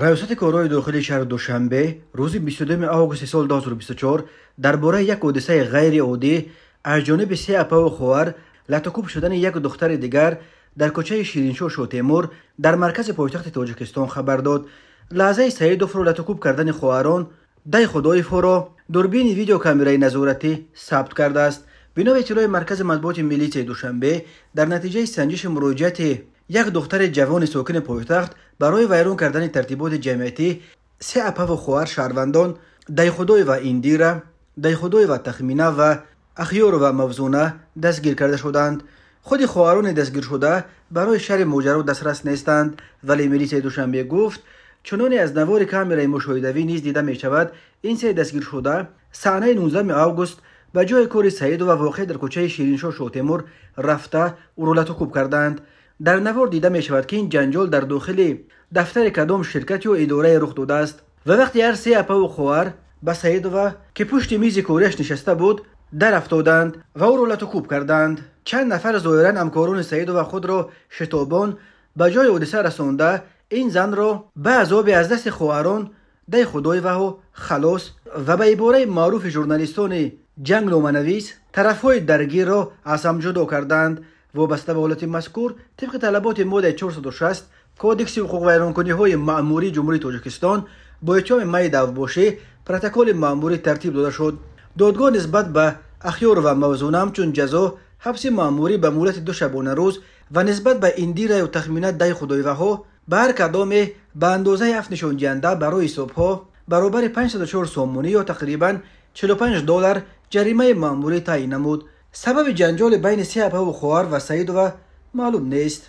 Раёсати корҳои дохилии шаҳри Душанбе рӯзи 22 августи соли 2024 дар бораи як ҳодисаи ғайриоддӣ аз ҷониби се апаву хоҳар латукӯб шудани як духтари дигар дар кӯчаи Шириншоҳ Шотемур дар маркази пойтахти Тоҷикистон хабар дод. Лаҳзаи Саидовро латукӯб кардани хоҳарон Дайхудоевҳоро дурбини видеокамераи назоратӣ сабт кардааст. Бино ба иттилои маркази матбуоти милитсияи Душанбе, дар натиҷаи санҷиши муроҷиати як духтари ҷавони сокини пойтахт барои вайрон кардани тартиботи ҷамъиятӣ се апаву хоҳар шаҳрвандон Дайхудоева Индира, Дайхудоева Тахмина ва Ахёрова Мавзуна дастгир карда шуданд. Худи хоҳарони дастгиршуда барои шарҳи моҷаро дастрас нестанд, вале милитсияи Душанбе гуфт, чуноне аз навори камераи мушоҳидавӣ низ дида мешавад, ин се дастгиршуда саҳнаи 19 август ба ҷои кори Саидова воқеъ дар кӯчаи Шириншоҳ Шотемур рафта ӯро латукӯб карданд. Дар навор дида мешавад, ки ин ҷанҷол дар дохили дафтари кадом ширкат ё идорае рух додааст ва вақте ҳар се апаву хоҳар ба Саидова, ки пушти мизи кориаш нишаста буд, дарафтоданд ва ӯро латукӯб карданд. Чанд нафар зоҳиран ҳамкорони Саидова худро шитобон ба ҷои ҳодиса расонда, ин занро ба азоби аз дасти хоҳарон Дайхудоеваҳо халос ва ба ибораи маъруфи журналистони ҷангноманавис тарафҳои даргирро аз ҳам ҷудо карданд. Вобаста ба ҳолати мазкур, тибқи талаботи моддаи 460 Кодекси ҳуқуқвайронкуниҳои маъмурии Ҷумҳурии Тоҷикистон бо иттиҳоми майи давбошӣ протоколи маъмурӣ тартиб дода шуд. Додгоҳ нисбат ба Ахёрова Мавзуна ҳамчун ҷазо ҳабси маъмурӣ ба муҳлати 2 шабонарӯз ва нисбат ба Индираю Тахмина Дайхудоеваҳо ба ҳар кадоме ба андозаи 7 нишондиҳанда барои ҳисобҳо баробари 504 сомонӣ ё тақрибан 45 доллар ҷаримаи маъмурӣ таъин намуд. Сабаби ҷанҷоли байни се апаву хоҳар ва Саидова маълум нест.